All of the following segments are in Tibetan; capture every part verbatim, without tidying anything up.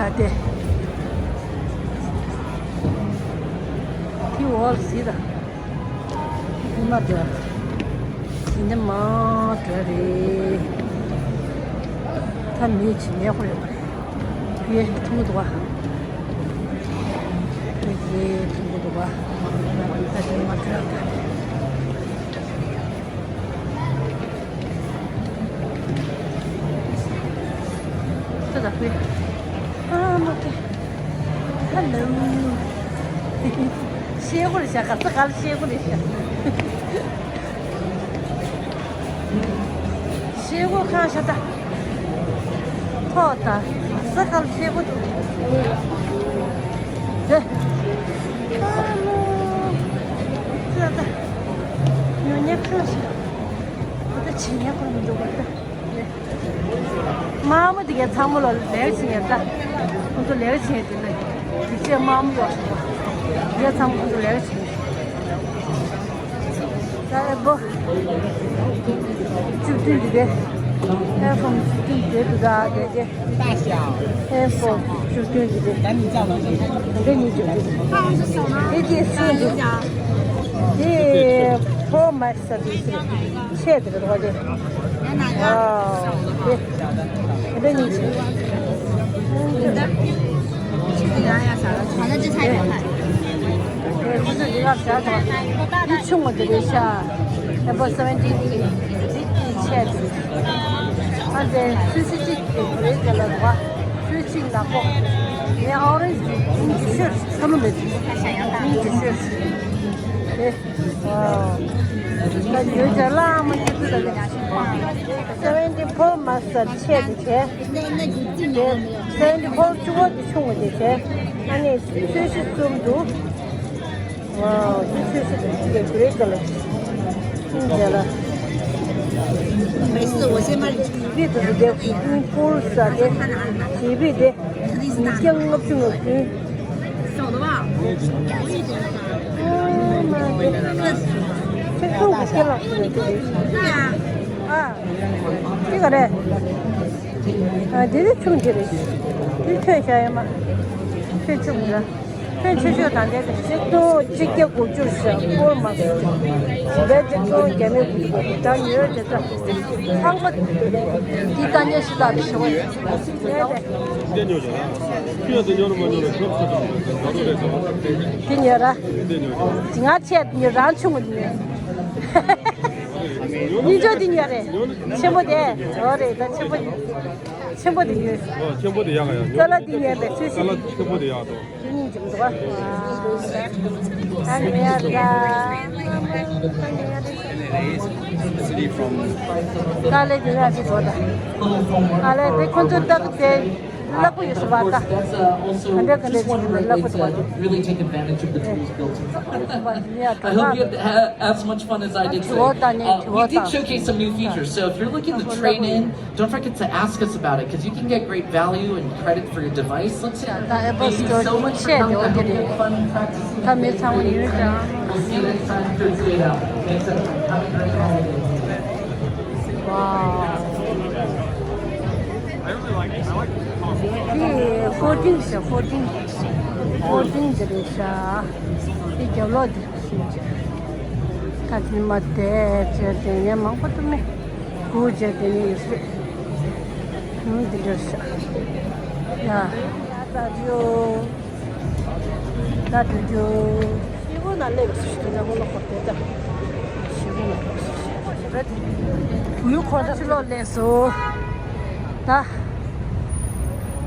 ཨ་དེ། དེ་འོག་ལ་གཟིགས་དང་། ཉི་མ་འདྲ། དེ་ནས་མར་འགྲོ་རེད། ད་མི་ཇི་ནས་ཁོ་རེད་པ་རེད། ཡེ་ཐུང་གུ་འདུག་ག་ཡེ་ཐུང་གུ་འདུག་ག་ད་དེ་མར་འགྲོ་ཡ་ད། ད་ད་ཕུལ། ཨ་མ་ཀེ། ཧ་ལོ། ཤེལ་སྒོ་རེད་ཤག་ག་ས་ག་ལ་ཤེལ་སྒོ་རེད་ཤག་ཤེལ་སྒོ་ཁང་ཤག་ད། ཐོག་ད། ག་ས་ག་ལ་ཤེལ་སྒོ་འདུག་དེ། ཧ་ལོ། ད་ད། ཉོ་ཉེ་ཁང་ཤག་ད་ད་ཇི་ནས་ཁོ་མི་འདུག་ག་ད། དམར་མོ་དེ་གའི་ཚང་མ་ལ་ལེགས་བྱས་ཡོད་ད། ཁོང་ཚོ་ལེགས་བྱས་དེ་ནས་དེ་ཚེ་དམར་མོ་ཡོད་ཤག་དེ་གའི་ཚང་མ་ཁོང་ཚོ་ལེགས་བྱས། ད་ཨེ་པོ་བཅུ་བདུན་དེ་གའི་ཨེ་ཕོན་བཅུ་བདུན་དེ་དུ་ད་དེ་གའི་ཨེ་ཕོན་བཅུ་བདུན་དེ་གའི་འདི་གཉིས་བཅུ་བདུན་དེ་གའི་སུ་འདུག་དེ་ཕོ་མ་ས་དེ་སུ་ཆེ་དེ་རེད་དེ། ཨ་དེ་དེ་གཉིས་ཆེ། དེ་ཁོ་ཚོ་འདི་ག་བཞག་དང་། འདི་ཆུང་བ་འདི་རེད་ཤག་ཨེ་པོ་སེ་བེན་ཊིན་འདི་འདི་ཆེ་འདི། ཨ་དེ་སུ་སུ་གཅིག་དེ་རེད་དེ་ལ་རེད་པ། སུ་གཅིག་ནག་པོ། ངས་ཨོ་རེན་ཇི་འདི་ཤོར་ཚ་ལུ་མེད་འདི་ཤོར། དེ། ད་ཡོད་ཅག་ལ་མ་ཁྱེད་ཚོ་ད་ལེ། སེ་བེན་ཊི་ཕོར་མ་སར་ཆད་དེ་བྱས། དེ་སེ་བེན་ཊི་ཕོར་བཅུ་པོ་དེ་ཆུང་བ་དེ་བྱས། ཨ་ནི་ཚོས་གཞི་གསུམ་འདུག་ཨོ་དེ་ཚོས་གཞི་དེ་གི་རེད་ག་ལ། ཁྱེད་ལ། ཇི་བི་དེ་དེ་ཀུང་ཀུར་ས་དེ། ཇི་བི་དེ། ཉིས་བརྒྱ་ལྔ་བཅུ་ང་བདུན། ཨ་མ་དེ། ཁྱེད་ཚོ་གི་ཁྱེད་ལ་ཞུ་ཡོད་དེ་རེད། ཨ། དེ་ག་རེད། ཨ་དེ་རེད་ཆུང་དེ་རེད། དེ་ཁྱོད་བཞག་ཡོད་མ། ཁྱོད་ཆུང་དེ་ར། ཁྱོད་ཆུང་ཤོས་དང་དེ་རེད། ཆིག་སྟོང་གཅིག་བརྒྱ་དགུ་བཅུ་ཞེ་སྐོར་མ་སོང་། བས་ཆིག་སྟོང་བརྒྱ་མེད་དགུ་བཅུ་གོ་ད་ཉོས་དེ་ཚོ། ཚང་མ་དེ་ལྟ་ཉེ་ཞིག་ལ་ཞོགས་ཡོད། དེ་ཉོ་བྱ། ཁྱོད་དེ་ཉོ་རུ་མ་ཉོ་རུ་ཁྱོད་ཚོ་དང་དེ་ཉོ་ར། དེ་ཉོ་བྱ། ང་ཆད་ཉོ་རང་ཆུང་ངུ་ཉོ། ཉིན་ཅོ་དེ་ཉོ་རེད། ཆེན་པོ་དེ། འོ་རེད་ད་ཆེན་པོ། ཆེན་པོ་དེ་ཉོ། ཨོ་ཆེན་པོ་དེ་ཡག་ཡག་ཉོ། ཙ་ལ་དེ་ཉོ་པའི་ཚོད་ཙ་ལ་ཆེན་པོ་དེ་ཡག་འདུག་དེ་གཉིས་ཀྱི་འདུག་ཨ་ཉོ་ཡ་ར། ད་ལེ་དེ་ཡག་གི་འདུག་ད་ཨ་ལེ་དེ་ཁོ་ཚོ་ལྟ་གི་དེ། ལག་པ་ཡོད་སོ་བ་ད། ག་འདྲ་ག་འདྲ་བྱུང་ན་ལག་པ་དེ་བ་དེ། Really take advantage of the tools built into the item. I hope you have, have as much fun as I did today. Uh, we did showcase some new features, so if you're looking to trade in, don't forget to ask us about it, because you can get great value and credit for your device. Let's say, thank you so much for coming. I hope you have fun practicing. ད་མི་ཚང་མ་ཡོད་ཀྱང་། We'll see you next time, Thursday night. Thanks, and have a great holiday. Wow. དེ་ཕོར་ཊིན་ཤག་ཕོར་ཊིན། ཕོར་ཊིན་དེ་རེད་ཤག་དེ་རྒྱབ་ལོགས་དེ་ཤིང་ཅིག་ད་དེ་མ་དེ་བྱས་དེ་ནས་མང་པོ་འདུག་མེད། སྒུག་བྱས་དེ་ནས་ཡོད་རེད། ཨུ་འདི་འདྲ་ཤག་ཡ། ད་ཡོ། ད་དུ་རྒྱུ། ཤི་བོ་ན་སླེབས་སུ་ཞིག་ད་ངོ་ལོག་པ་དེ་ད། ཤི་བོ་ན་སླེབས་སུ་ཞིག་བུའི་ཁོ་ད་ཕྱི་ལོག་སླེབས་སོ། ད།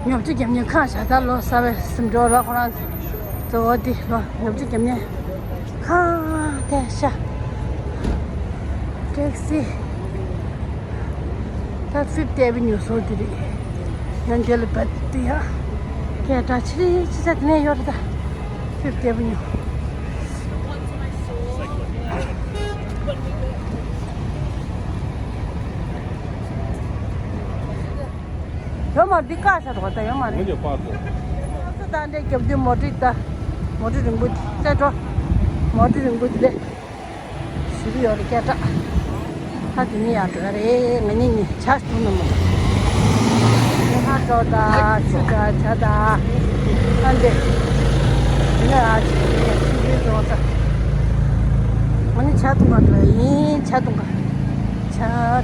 ཉོ་ཆ་རྒྱབ་ཉེ་ཁང་བཞག་ད་ལོ་གསར་བའི་ཟིན་འགྲོ་ལ་ཁོ་རང་། གཙོ་བོ་དེ་ལོ་ཉོ་ཆ་རྒྱབ་ཉེ་ཁང་དེ་ཤ། ཊེག་སི། ད་ཕིབ་ཏེ་ཨེ་ཝེ་ནིའུ་སོ་དེ་རེད། ཡང་དེ་ལ་བད་དེ་ཡ། སྐད་གྲགས་ཆེ་རེད་ཆེ་ས་དེ་ནས་ཡོད་རེད་ད། ཕིབ་ཏེ་ཨེ་ཝེ་ནིའུ། ཡོད་མ་རེད་འདི་བཀག་བཞག་འདུག་ད་ཡོད་མ་རེད། ངོ་ཉེ་པ་ཚོ། ད་འདྲའི་རྒྱབ་དུས་མོ་ཊ་ད། མོ་ཊ་རིང་པོ་དེ་ཙེ་འགྲོ། མོ་ཊ་རིང་པོ་དེ་ལས། ཞུ་གི་ཡོད་རེད་སྐད་གྲགས། ད་དེ་ནས་ཡར་འགྲོ་ཡ་རེད་ང་གཉིས་གཉིས་ཇ་འཐུང་ནི་མ་གཏོགས། ང་ ཅོ་ད་ཆུ་ད་ཇ་ད་ཨ་འདི་ནི་ཨ་ཅི་ནི་ཅི་ཅོ་ད་ཨ་ནི་ཇ་འཐུང་ག་འགྲོ་ཡིན། ཇ་འཐུང་ག་ཇ་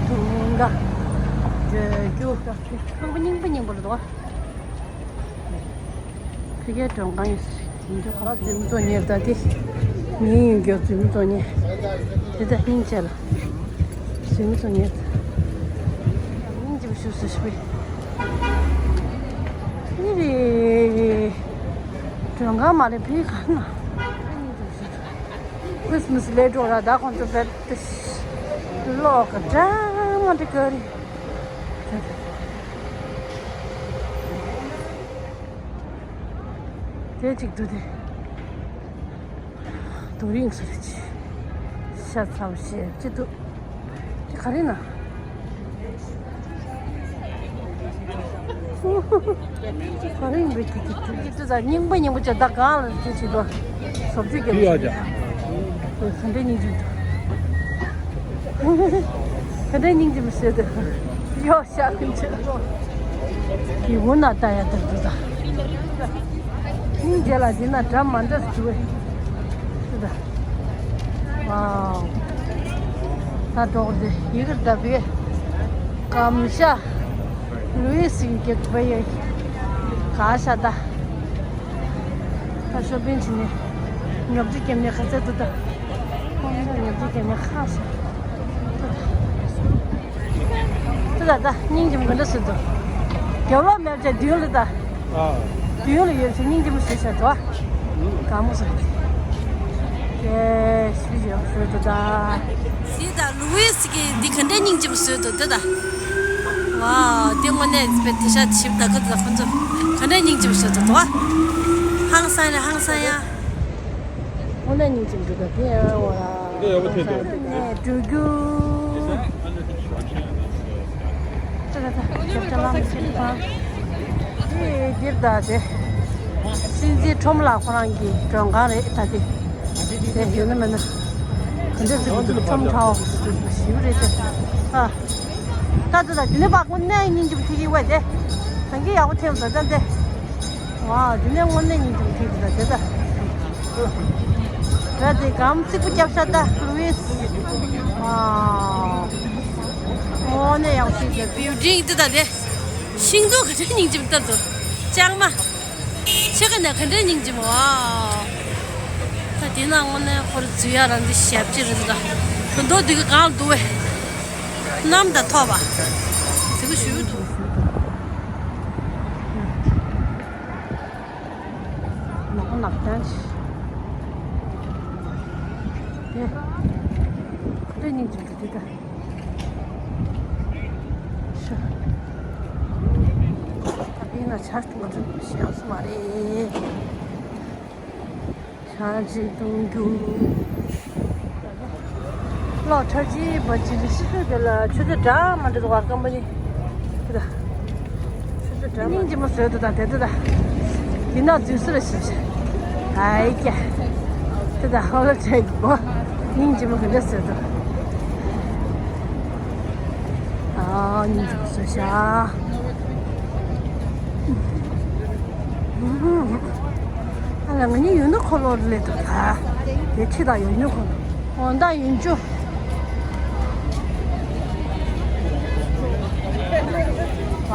འཐུང་ག་འགྲོ་རྒྱུ། ཁང་པ་རྙིང་པ་རྙིང་པ་རེད་དོ། ཕ་གིའི་མགྲོན་ཁང་ཡིན་ཟེར། འདི་ཁ་ལག་རྫི་མོ་བཙོང་མཁན་ད་དེ་ཉིན་ཡོད་མཁན་རྫི་མོ་བཙོང་མཁན་དེ་ད་སྙིང་རྗེ་ལ་རྫི་མོ་བཙོང་མཁན་སྙིང་རྗེ་པོ་ཞིག་ཟེར་ཞིག་པས། ཨི་རེ། མགྲོན་ཁང་མ་རེད་ཕ་གི་ག་ན། ཁྲིས་མིས་སླེབས་འགྲོ་ར། ད་ཁོང་ཚོ་བེད་དེ་ལོག་ག་འདྲ་མ་འདྲ་ག་རེད། དེ་གཅིག་འདུག་དེ། རྡོ་རིང་སུ་རེད་ཅི། ཤ་ཚ་བོ་ཞེ་ཅི་འདུག་དེ་ག་རེ་ན། ག་རེ་ཡིན་པའི་དེ་དེ་དེ་དེ་ད་རྙིང་པ་རྙིང་པ་ཅག་ད་གང་ལ་དེ་བྱེད་དོ། བཟོ་བཅོས་རྒྱབ་ཡོད་ཅག་ག་འདྲ་སྙིང་རྗེ་འདུག་ག་འདྲ་སྙིང་རྗེ་མི་བཟོད་དོ། གཡོག་ཤག་ཀུན་ཆེ། དེ་འུ་ན་ལྟ་ཡ་དེར་འདུག་ད། སྙིང་རྗེ་ལ་དེ་ན་འདྲ་མ་འདྲ་ཞུ་བས། ད་ཝའོ། ད་འགྲོགས་དེ་ཡི་གེར་ལྟ་བུའི་སྐམ་ཤ་ལུའི་སིང་གེ་བའི་ག་ཤ་ད། ད་ཤོ་པིང་བྱས་ནས་ཉོ་སྒྲིག་བརྒྱབ་ནས་ག་ཚད་འདུག་ད། ཁོང་ཚོ་ཉོ་སྒྲིག་བརྒྱབ་ནས་ཁ་ཤ། ཏུ་ད་ད་སྙིང་རྗེ་མོ་ག་འདྲ་ཟེར་དོ། རྒྱབ་ལོགས་མེད་ཅག་མདུན་ལ་ད། ཨ། མདུན་ལ་ཡོད་ཅག་སྙིང་རྗེ་མོ་ཟེར་ཤག་འགྲོ། གང་མོ་ཟེར། ཀྱེ་ཤི་ཡོད་ཟེར་དོ་ད། སི་ད་ལུ་ཝི་སི་གི་འདི་ག་འདྲ་སྙིང་རྗེ་མོ་ཟེར་དོ་དེ་ད། ཝའོ་དེ་དངོས་གནས་དཔེ་དེ་ཤ་ཆིབ་ད་ག་ད་ཁོ་ཚོ་ག་འདྲ་སྙིང་རྗེ་མོ་ཟེར་དོ་དོ། ཧང་སང་རེད་ཧང་སང་ཡ། དངོས་གནས་སྙིང་རྗེ་མོ་འདུག་ད་དེ་ཡང་ཝ་འདི་ཡག་པོ་ཐེབས་འདུག་ནས་འགྲོ་རྒྱུ། ད་ད་ད་ཁྱེད་ཅག་ལམ་ཁྱེད་ད། དེ་འདིར་ད་དེ། སྲིད་འཛིན་ཁྲོམ་ལགས་ཁོ་རང་གི་མགྲོན་ཁང་རེད་ད་དེ། དེ་ཡོད་ན་མེད་ན། ག་འདྲ་ཟེར་གི་འདུག་ཁྲོམ་ཁྲའོ་ཞིབ་རེད་དེ། ཨ། ད་ད་ད་དེ་ནས་པ་དངོས་གནས་སྙིང་རྗེ་མོ་ཐེབས་ཀྱི་ཝ་དེ། ད་གིན་ཡག་པོ་ཐེབས་ད་ད་དེ། ཝ་དེ་ནས་དངོས་གནས་སྙིང་རྗེ་མོ་ཐེབས་ཀྱི་ད་དེ་ད། ར་དེ་གམ་གཅིག་པུ་རྒྱབ་ཤ་ད་ལུ་ཝིས། ཨ། དངོས་གནས་ཡག་ཤོས་རེད། བིའུ་ཌིང་འདི་ད་དེ། ཤིང་སྡོང་ག་འདྲ་སྙིང་རྗེ་མོ་ལྟར་དུ། ལྕང་མ། ཕྱེད་ཀ་ནས་ག་འདྲ་སྙིང་རྗེ་མོ། ཨ། ད་དེ་ན་དངོས་གནས་ཁོ་ར་འཛུལ་ཡ་རང་འདི་ཞབས་ཕྱི་རེད་ད། བུ་མདོ་འདི་གི་གང་འདུག་བས། གནམ་ད་ཐོབ་པ། ཟི་གུ་ཞུ་འདུག་ནག་པོ་ནག་ཅན་ཞིག་ཨེ། ཁོ་འདྲ་སྙིང་རྗེ་འདུག་དེ་ད། ཤ། ད་པའི་ན་ཆར་གཏོང་གི་ཞེ་ཡག་སུ་མ་རེད། ཆར་ཅིག་གཏོང་རྒྱུ། ལོ་ཁྲ་ཅིག་བ་ཅིག་ལ་ཤི་ཤོད་དེ་ལ་ཆུ་ཚོད་འདྲ་མ་འདྲ་འདུག་ག་སྐམ་པ་ནི། དེ་ད། ཆུ་ཚོད་འདྲ་མ་སྙིང་རྗེ་མོ་བཟོས་འདུག་ད་དེ་དེ་ད། དེ་ན་འཛུལ་སུ་ལ་ཞིབ་ཞིབ། ཨའི་ཀྱ། དེ་ད་ཧོ་ལ་ཁྲ་གི་གོ། སྙིང་རྗེ་མོ་ག་འདྲ་བཟོས་འདུག་ཨ་སྙིང་རྗེ་མོ་བཟོས་ཤག་ཨ་ལ་ང་གཉིས་ཡུལ་ནི་འཁོར་ལོ་སླེབས་འདུག་ད། དེ་ཁྱི་དང་ཡུལ་ནི་འཁོར་ལོ། འོ་ད་ཡུལ་ཆུ།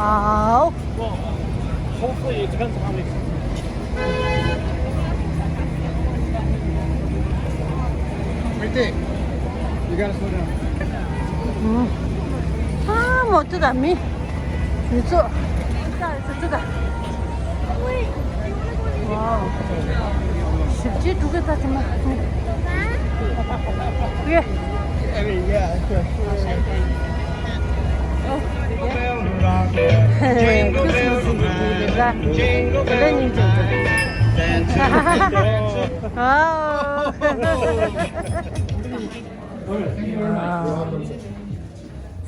Wow. Hopefully it depends on how many. Right there. You gotta slow down. ཨ་མོ་ཏུ་ད་མི། མི་ཚོ། ད་ཚོ་ཏུ་ད། ཝའོ། ཞིབ་ཅིང་འགྲོ་གི་ད་ཚོ་མ། ཡེ། ཁྲིས་མིས་ཟེར་གི་རེད་ད། དེ་འདྲ་སྙིང་རྗེ་འདུག་ཨའོ།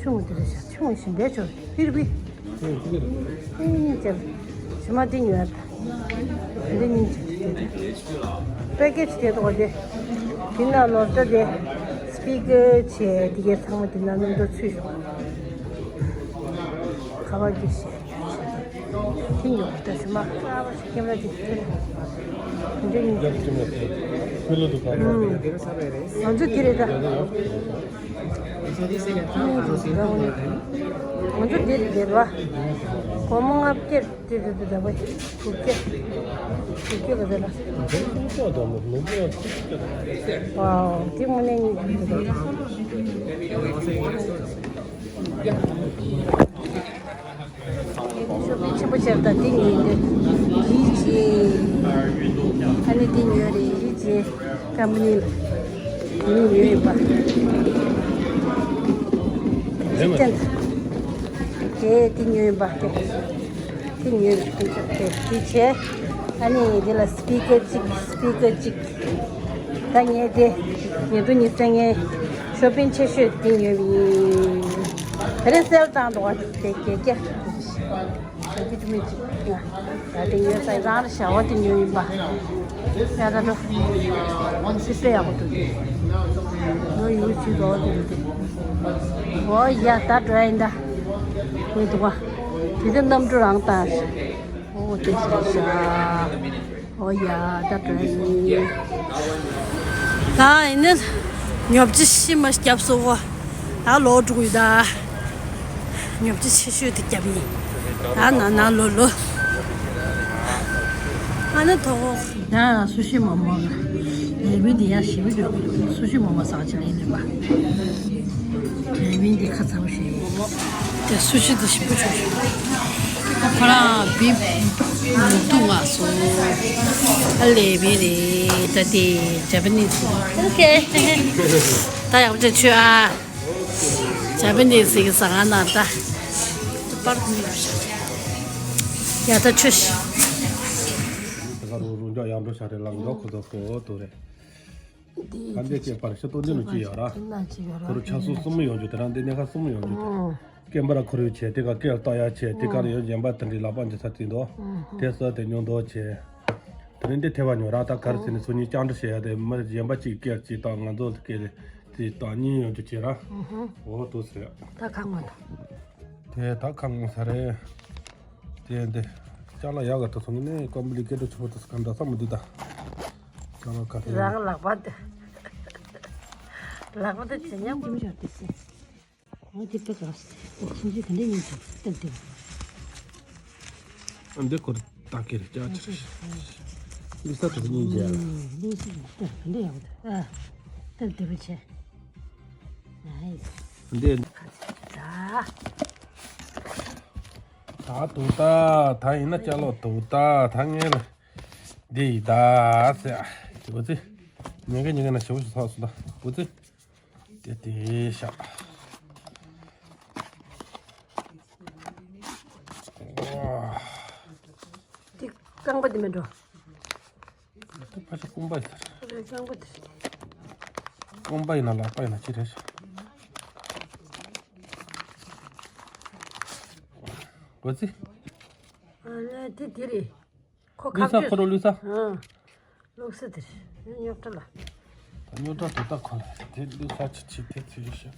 ཆུང་དེ་རེད་ཤག་ཆུང་ཞིམ་པའི་ཆུ་ཕིར་ཕི། ཨེ་ཅེ། ཞི་མ་དེ་ཉོས་ད། འདི་སྙིང་རྗེ་དེ་དེ། པེ་ཀེ་ཇི་དེ་ཐོག་དེ། དེ་ན་ལོ་ཏོ་དེ། སི་པི་ཀར་བྱས་དེ་གའི་ཚང་མ་དེ་ན་སྣུམ་ཏོ་ཚུད་ཤོག་ཁ་པར་གྱི་ཞེ། ཐིང་ཡོད་ད་ཞུ་མ་ཁ་བ་ཞིག་ཁྱེད་རང་ཅིག་ཁྱེད་རང་འདི་ཡིན། ཁྱེད་ལ་འདུག་ག་ང་ཚོ་དེ་རེད་ད། ང་ཚོ་དེ་རེད་བ། སྒོར་མོ་ལྔ་བརྒྱ་དེ་དེ་དེ་ད་བ་དགུ་བརྒྱ་དགུ་བརྒྱ་ག་ཚོད་ལ། ཝའོ་དེ་དངོས་གནས་ཉིད་དུ་དེ། ཤོ་པིང་ཆེན་པོ་བྱས་པ་དང་དེ་ཉོས་ཏེ། ཡིད་ཆེས། ཨ་ནི་དེ་ཉོས་རེད་ཡིད་ཆེས། ཀམ་པ་ནི་ལ། དེ་ཉོས་ཡིན་པ། ཅི་ཏན། དེ་དེ་ཉོས་ཡིན་པ་དེ། དེ་ཉོས་རེད་དེ་དེ་བྱས། ཨ་ནི་དེ་ལ་སི་པི་ཀར་གཅིག་སི་པི་ཀར་གཅིག་ད་ངས་དེ་ཉིས་སྟོང་ཉི་ཤུ་རྩ་ལྔའི་ཤོ་པིང་ཆེ་ཤོས་དེ་ཉོས་པ་ཡིན། དེ་རིང་སེལ་བཏང་འདུག་བ་དེ་བརྒྱད་བརྒྱ། བརྒྱད་ཅུ་མི་གཅིག་ང་ད་དེ་ཉོས་ས་རང་ལ་ཞྭ་བ་དེ་ཉོས་ཡིན་པ། ཡ་ད་འགྲོ། སི་སི་ཡག་པོ་འདུག་དེ། ནོ་ཡུ་ཆུ་དོ་དེ་རེད་དེ། འོ་ཡ་ད་འགྲོ་ཡིན་ད། ངས་འདུག་བ། དེ་དེ་གནམ་གྲུ་རང་བཏང་ཤག་འོ་དེ་ཤག་ཤག་འོ་ཡ་ད་དྲན་ཡིན། ད་ཡིན་ན་ཉོ་ཆ་ཤི་མ་བརྒྱབ་སོ་གོ་ད་ལོག་འགྲོ་གི་ཡོད་ད། ཉོ་ཆ་ཆེ་ཤོས་དེ་བརྒྱབ་ཡིན། ད་ན་ན་ལོ་ལོ། ཨ་ན་ཐོག་ད་སུ་ཤི་མོ་མོ་ལ་ལས་མི་འདི་ཡ་ཞི་བི་འགྲོ་གི་འདུག་སུ་ཤི་མོ་མོ་ཟ་ཆ་ལེན་ནས་པ། ལས་མི་འདི་ཁ་ཚ་བོ་ཞིག་དེ་སུ་ཤི་དེ་ཞིམ་པོ་བྱུང་ཤག་ཁོ་རང་བིབ་ནུ་ཏུ་ང་སོ། ཨ་ལས་མི་རེད་ད་དེ་ཇ་པ་ནི་སི། ཨོ་ཁེ། ད་ཡག་པོ་བྱས་མཆོད་ཨ། ཇ་པ་ནི་སི་གི་ཟ་ཁང་ནང་ད། པར་ཐུང་ཡོད་ཤག་ཡ་ད་མཆོད་ཤག་ད་ག་རུ་རུ་འཇོག་ཡག་འགྲོ་ཤག་རེད་ལགས་འཇོག་ཁོ་ཚོ་ཁོ་དོ་རེད། འདི་ད་འདི་སྐྱེས་པར་ཤ་སྟོང་འདི་ནང་ཅི་ཡོད་ར། ཁོ་རུ་ཆ་སོ་གསུམ་ཡོང་རྒྱུ་དེ་རང་འདི་གནས་ཁ་གསུམ་ཡོང་རྒྱུ་དེ། སྐེམ་པ་ར་ཁོ་རུ་བྱས་དེ་ག་སྐེ་ལ་ལྟ་ཡ་བྱས་དེ་ག་རུ་ཡོང་གཞན་པ་དེ་འདྲའི་ལག་པ་འདི་ཚ་བརྩིས་འདུག་དེ་ས་དེ་ཉུང་མདོག་བྱས། དེ་ནས་འདི་ཐེ་བ་ཉོ་ར་ད་གར་ཟེར་ནས་སུ་གཉིས་རྐྱང་འདྲ་བྱས་ཡ་དེ་མི་གཞན་པ་གཅིག་སྐེ་ལ་གཅིག་དང་ང་ཚོ་སྐེ་ལ་གཅིག་དང་གཉིས་ཡོང་རྒྱུ་བྱས་ར། འོ་དུ་ཟེར། ད་ཁ་ངོ་ད། དེ་ད་ཁ་ངོ་ས་རེད། དེ་འདི། ཅ་ལག་ཡག་ག་ད་སོང་ནས་ཀམ་པ་ལི་སྐད་གྲགས་ཆེ་བོ་ད་སོ་ག་འདྲ་ས་མི་འདུག་ད། ཅ་ལག་ག་དེ། རང་ལག་པ་དེ། ལག་པ་དེ་ཇེ་ཉམས་པོ་ཞིག་དེ་སེ། ཨ་དེ་པེ་ཀ་སེ། ཁྱིམ་གཞིས་ག་འདྲ་ཡིན་ཅིག་སྟབས་བདེ། ཨ་འདི་ཁོར་ད་ཀེ་རེ་ཅག་ཅིག་རེད། ལུས་ས་དེ་གཉིས་རྒྱལ། ལུས་ས་དེ་ག་འདྲ་ཡག་པོ་འདུག་ཨ། སྟབས་བདེ་པོ་བྱས། ཨ་ཡེ། འདི། ད། ད་དུ་ད་ད་ཡིན་ན་ཅ་ལག་དུ་ད་ད་ངས་ལ་འདི་ཡི་ད་ཟེར་ཨ་ཅི་གོ་ཙི་ཉན་གི་ཉན་གི་ན་ཞེ་པོ་ཞིག་ཚགས་སུ་ད་གོ་ཙི་དེ་དེ་ཤ་དེ་རྐང་པ་དེ་མེད་འགྲོ། དེ་ཕ་ཤ་རྐང་པ་ཡི་ད་རེད། རྐང་པ་དེ་རེད། རྐང་པ་ཡིན་ན་ལག་པ་ཡིན་ན་ཅི་རེད་ཤ་གོ་ཙི། ཨ་ལེ་དེ་དེ་རེད། ཁོ་ལུས་ས་ཁ་ཁོ་རོ་ལུས་ས། ཨ། ལུག་ས་དེ་རེད། རྙོག་དྲ་ལ། ད་རྙོག་དྲ་དེ་ད་ཁོ་ལ་དེ་ལུས་ས་ཆི་ཆི་དེ་ཆི་ཡོད་ཤག་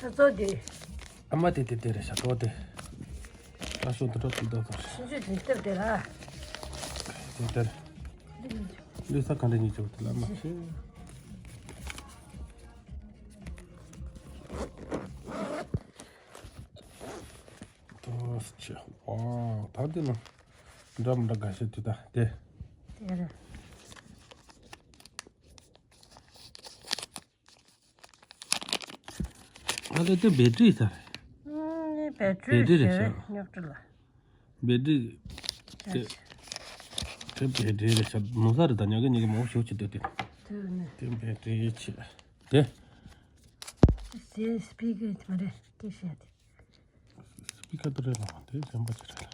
ད་གཙོ་དེ། ཨ་མ་དེ་དེ་དེ་རེད་ཤག་གཙོ་དེ། ད་ཤོག་དེ་འགྲོ་དེ་འགྲོ་དང་། ཕྱིན་ཆད་དེ་སྟབས་བདེ་ལ། དེ་དེ་རེད། ལུས་ས་ག་འདྲ་ཉིད་ཅོག་དེ་ལ་མ་ཤེས། ཏོ་ཆེ། ཝའོ། ད་འདི་ནི་འདྲ་མི་འདྲ་འགའ་ཤས་འདུག་ད་དེ། དེ་རེད། ཨ་ལེ་དེ་བེ་ཏྲི་ས་རེད། ཨུམ། ནི་བེ་ཏྲི་བེ་ཏྲི་རེད་ཤག་རྙོག་དྲ་ལ། བེ་ཏྲི། དེ་དེ་བེ་ཏྲི་རེད་ཤག་ནོར་ས་རེད་ད་ཉག་གི་ཉག་གི་མང་པོ་ཞིག་ཅིག་འདུག་དེ། དེ་ནི། དེ་བེ་ཏྲི་ཆེ། དེ། སི་སི་པི་ཀར་དེ་མ་རེད་དེ་བཤད་དེ། སི་པི་ཀར་དེ་རེད་ལ་དེ་གཞན་པ་ཅིག་རེད་ལ།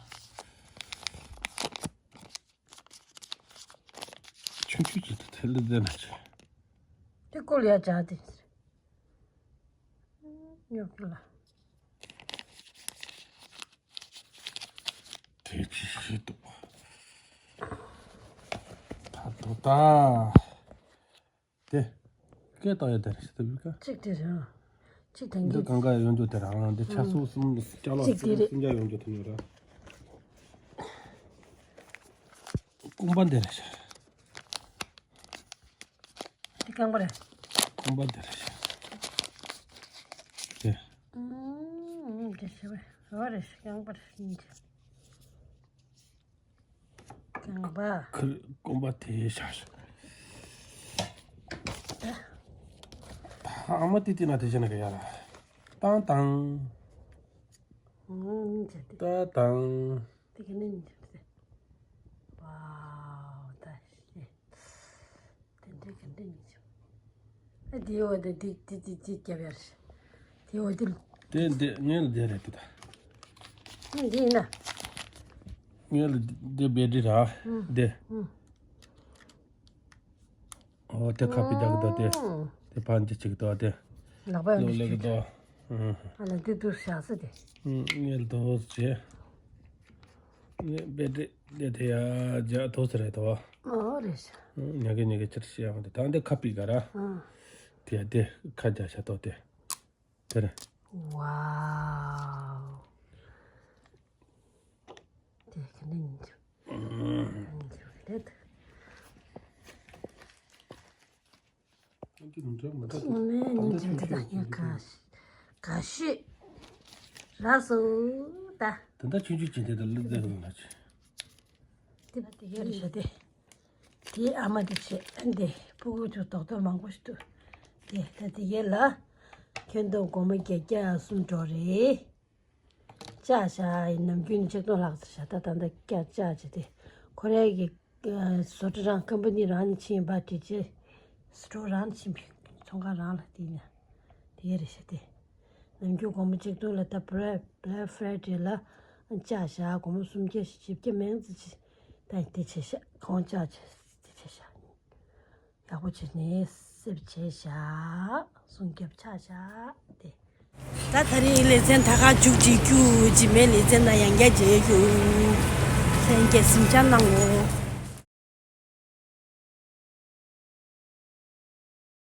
ཆུང་ཆུང་ཅིག་དེ་ཐལ་ལེ་ཟེར་ན་ཆེ། དེ་བཀོལ་ཡ་བྱ་དེ། རྙོག་དྲ་ལ། དེ་ཅི་ཞིག་འདུག་ད་དུ་ད། དེ། སྐད་བཏང་ཡ་དེ་རེད་ཤི་ཏི་བི་ཀ་གཅིག་དེ་རེད། གཅིག་དང་འདི་གང་ག་ཡོང་རྒྱུ་དེ་རང་རང་འདི་ཆ་ཚུགས་གསུམ་ཅ་ལག་གཅིག་དེ་རེད། སུམ་བརྒྱ་ཡོང་རྒྱུ་དེ་ཉོ་ར། རྐང་པ་འདི་རེད་ཤག་འདི་རྐང་པ་རེད། རྐང་པ་འདི་རེད་ཤག་འདི། ཨུམ། འདི་ཤི་བས་རོ་རེད་ཤག་རྐང་པ་རེད་ཤག་རྐང་པ། ཁིར་རྐང་པ་དེ་ཤག་ཤག་ཨ་མ་ཏི་ཏི་ན་དེ་བྱས་ན་ག་ཡ་ལ། ཏང་ཏང་། ཨུམ། འདི་ཏ་ཏང་། དེ་ག་ནས་ཉིན་ཅིག་ཟེར། ཝའོ། ད་ཤེས། དེ་འདྲའི་ག་འདྲ་ཉིན་ཅིག་ཨ་དེའི་འོག་དེ་དེ་དེ་དེ་དེ་རྒྱབ་ཡར་ཤི། དེའི་འོག་དེ། དེ་འདི་ངས་ལ་དེ་རེད་དེ་ད། ཨ་འདི་ཡིན་ན། ངས་ལ་དེ་བེ་ཏྲི་ར། ཨུམ། དེ། ཨུམ། ཨོ་དེ་ཁ་པི་དག་དོ་དེ། དེ་ཕན་ཅི་ཅིག་དོ་དེ། ལག་པ་ཡོད་ལོ་ལེགས་དོ། ཨ་ལ་དེ་དུ་བཞག་ས་དེ། ངས་དོ་ཅེ། ངས་བེ་ཏྲི་དེ་དེ་ཡ་ཇ་དོ་ས་རེད་དོ། ཨོ་རེད་ཤག་ཉ་གི་ཉ་གི་ཅིར་ཤི་ཡང་དེ་ད་འདི་ཁ་པི་ག་ར། དེ་ཡ་དེ་ཁ་ཇ་ཤ་དོ་དེ། དེ་རེད། ཝའོ། དེ་ག་ནས་ཉིན་ཅིག་ཨུམ། ཉིན་ཅིག་རེད། ཨ་ནི་ཉིན་ཅིག་འདི་དང་ཉིན་ག་ག་ཤོད་རག་སོང་ད། ད་ལྟ་ཆུང་ཆུང་ཅིག་དེ་དང་ལུག་རྫས་ལ་ཅིག་དེ་དེ་ག་རེད་ཤག་དེ། དེའི་ཨ་མ་དེ་བྱས་འདི་ཕྲུ་གུ་ཚོ་རྡོག་རྡོག་མང་པོ་ཞིག་འདུག་དེ་ད་དེ་ག་ལ་ཁྱོན་བསྡོམས་སྒོར་མོ་བརྒྱད་བརྒྱ་གསུམ་འགྲོ་རེད། བཅག་བཞག་ནམ་རྒྱུན་ནས་ཆིག་སྟོང་ལྷག་ཙམ་བཞག་ད་ད་ལྟ་བཅག་བཅག་བྱས་ཏེ་ཁོ་རའི་གི་བཟོ་གྲྭ་རང་ཀམ་པ་ནི་རང་ནས་ཕྱིན་པ་དེ་རྗེས་བཟོ་གྲྭ་རང་ནས་ཕྱིན་པའི་ཚོང་ཁང་རང་ལ་བལྟས་ན་དེ་ག་རེད་ཤག་དེ། ནམ་རྒྱུན་སྒོར་མོ་ཆིག་སྟོང་ལ་ད་Black Black Friday ལ་བཅག་བཞག་སྒོར་མོ་སུམ་བརྒྱ་བཞི་བརྒྱ་མང་ཙམ་ཅིག་ད་དེ་བྱས་ཤག་གང་བཅག་བྱས་དེ་བྱས་ཤག་ཡག་པོ་བྱས་ནས་སེབ་བྱས་བཞག་སྲུང་སྐྱོབ་ཆགས་བཞག་དེ། ད་ད་རེས་ལེ་ཚན་ད་ག་མཇུག་བྱེད་རྒྱུ་ཅི་མེད་ལེ་ཚན་ན་ཡང་བསྐྱར་མཇལ་རྒྱུ། ལྷན་རྒྱས་གཟིམ་འཇག་གནང་ངོ་།